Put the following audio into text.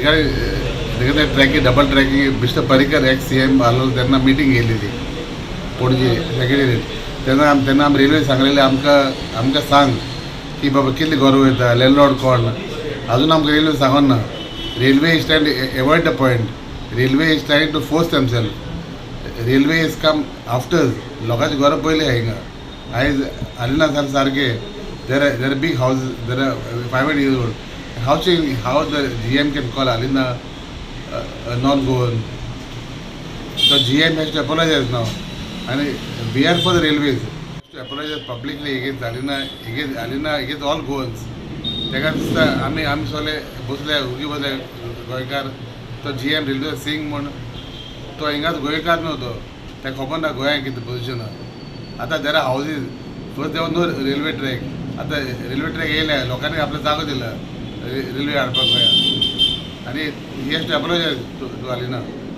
Regarding tracking, double tracking, Mister Parrikar, ex CM आलो तेन्ना meeting घेयली ती पणजे सेक्रेटरीट. तेन्ना आमी रेल्वे सांगलेले, आमकां सांग की बाबा कितली घरां वयता, लँडलॉर्ड कोण. अजून आमकां रेल्वे सांगोन ना. Railway is trying avoid the point. Railway is trying to force themself. Railway is come after. लोकांची घरां पयली हिंगा. आयज आलिना सारकें there big house, there 500 years old. How the GM can call Alina non Goan? The GM has to apologize now. And we are for the railways to apologize publicly against Alina, against Alina, against all Goans. ताका दिसता आमी सगळे बसले, उगी बसले गोंयकार. तो GM railway Singh म्हूण, तो हिंगाच गोंयकार न्हू तो. ताका खबर ना गोंयांत कितें पोजिशन आहा. आतां there are houses. First there no railway track. आतां रेल्वे ट्रॅक येयले, लोकांनी आपलो जागो दिला रेल्वे हाडपाक गोंयांत. आनी he has to apologize to Alina.